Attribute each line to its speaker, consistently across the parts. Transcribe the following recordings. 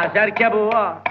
Speaker 1: Ah, Sarchiapò,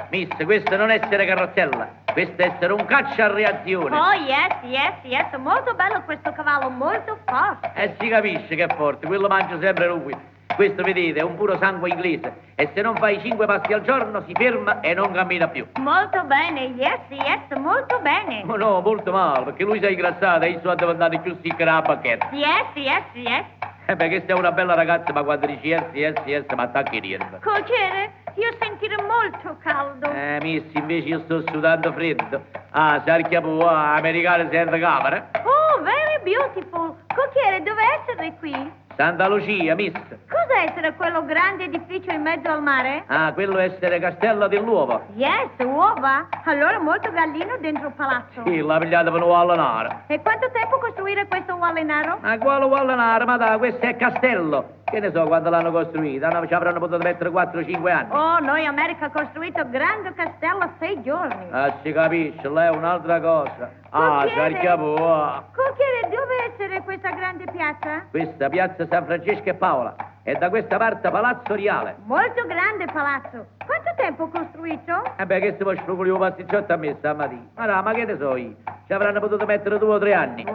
Speaker 1: Miss, questo non essere carrozzella, questo essere un caccia a reazione.
Speaker 2: Oh, yes, yes, yes, molto bello questo cavallo, molto forte.
Speaker 1: E si capisce che è forte, quello mangia sempre lui. Questo, vedete, è un puro sangue inglese e se non fai cinque passi al giorno si ferma e non cammina più.
Speaker 2: Molto bene, yes, yes, molto bene.
Speaker 1: Oh no, molto male, perché lui si è ingrassato e io sono diventato più sicco della bacchetta.
Speaker 2: Yes, yes, yes.
Speaker 1: Eh beh, questa è una bella ragazza, ma quando dice yes, yes, yes, mi attacca i nervi.
Speaker 2: Cocchiere, io sentire molto caldo.
Speaker 1: Miss, invece io sto sudando freddo. Ah, Sarchiapò, ah, americano senza camera.
Speaker 2: Oh, very beautiful. Cocchiere, dove essere qui?
Speaker 1: Santa Lucia, miss.
Speaker 2: Cosa essere quello grande edificio in mezzo al mare?
Speaker 1: Ah, quello essere Castello dell'Uovo.
Speaker 2: Yes, uova. Allora molto gallino dentro il palazzo.
Speaker 1: Sì, l'ha pigliata per un allenare.
Speaker 2: E quanto tempo costruire questo wallenaro?
Speaker 1: Ma quale allenare? Ma dai, questo è castello. Che ne so quando l'hanno costruito? Ci avranno potuto mettere 4-5 anni.
Speaker 2: Oh, noi America costruito grande castello 6 giorni.
Speaker 1: Ah, si capisce, lei è un'altra cosa. Ah,
Speaker 2: Cocchiere.
Speaker 1: Sarchiapò.
Speaker 2: Cocchiere, dove essere questa grande piazza?
Speaker 1: Questa piazza San Francesco e Paola. E da questa parte Palazzo Reale.
Speaker 2: Molto grande palazzo. Quanto tempo costruito?
Speaker 1: Eh beh, che se può sfruculire un pasticciotto a me stamattina. Ma no, ma che ne so io? Ci avranno potuto mettere 2 o 3 anni.
Speaker 2: Wow!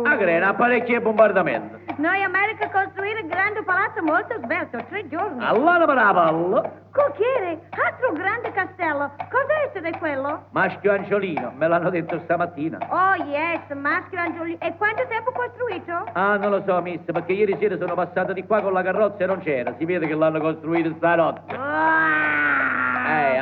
Speaker 1: Ah, crena, apparecchi e bombardamento.
Speaker 2: Noi America costruire grande palazzo molto svelto, 3 giorni.
Speaker 1: Allora per la palla.
Speaker 2: Cocchiere, altro grande castello. Cosa essere quello?
Speaker 1: Maschio Angiolino, me l'hanno detto stamattina.
Speaker 2: Oh yes, maschio Angiolino. E quanto tempo costruito?
Speaker 1: Ah, non lo so, miss, perché ieri sera sono passato di qua con la carrozza e non c'era. Si vede che l'hanno costruito stanotte.
Speaker 2: Wow!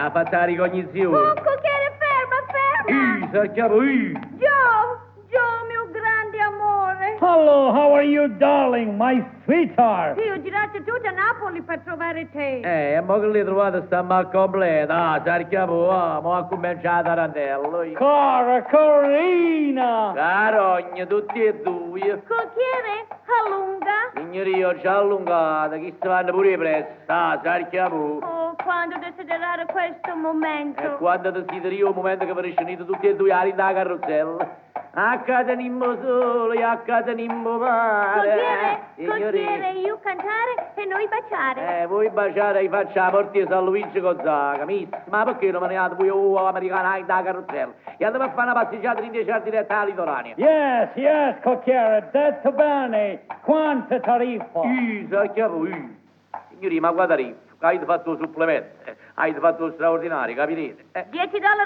Speaker 1: Ha fatto la ricognizione.
Speaker 2: Oh, cocchiere, ferma, ferma!
Speaker 1: Ih, Sarchiapò, ih.
Speaker 2: Joe, Joe, mio grande amore.
Speaker 3: Hello, how are you, darling, my sweetheart?
Speaker 2: Io ho girato tutta Napoli per trovare te.
Speaker 1: E mo che l'hai trovata sta mal completa. Ah, Sarchiapò, ah, mo ha cominciato a randello.
Speaker 3: Cara Corina!
Speaker 1: Carogna, tutti e due.
Speaker 2: Cocchiere, allunga.
Speaker 1: Signorino, ho già allungata, chi si vanno pure presto. Ah, Sarchiapò.
Speaker 2: Oh, quando desiderare questo momento.
Speaker 1: E quando desideri io il momento che vi riuscite tutti e due a da carrozzella. Accatenimmo solo e accatenimmo mare.
Speaker 2: Cocchiere, cocchiere, io cantare e noi baciare.
Speaker 1: Voi baciare e faccia la porta di San Luigi Gonzaga, miss. Ma perché non me ne andate voi oh, americana da carrozzella? E andate a fare una passeggiata in 10 diretta alla litoranea.
Speaker 3: Yes, yes, cocchiere, detto bene. Quanta tariffa?
Speaker 1: Ih, Sarchiapò, ih. Signori, ma qua tariffa? Avete fatto il supplemento, avete fatto lo straordinario, capirete?
Speaker 2: $10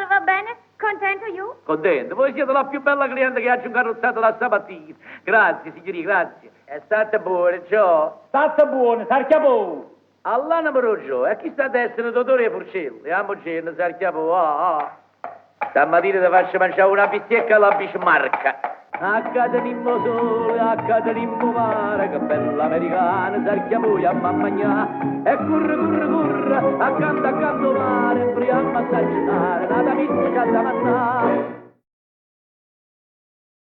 Speaker 2: va bene? Contento io?
Speaker 1: Contento, voi siete la più bella cliente che abbia incarrozzato la stamattina. Grazie, signori, grazie. E state buone, ciao.
Speaker 3: State buone, Sarchiapò.
Speaker 1: All'anima Joe, e chi sta ad essere dottore Furcelli? Amo cena, Sarchiapò, ah, ah. Stamattina ti faccio mangiare una bistecca alla bismarca. Accatenimmo sole, accatenimmo mare, che bella americana, Sarchiapò, a mamma E corre, corre, corre, accanto, accanto mare, priamo a assaggiare, nata miccia da mannare.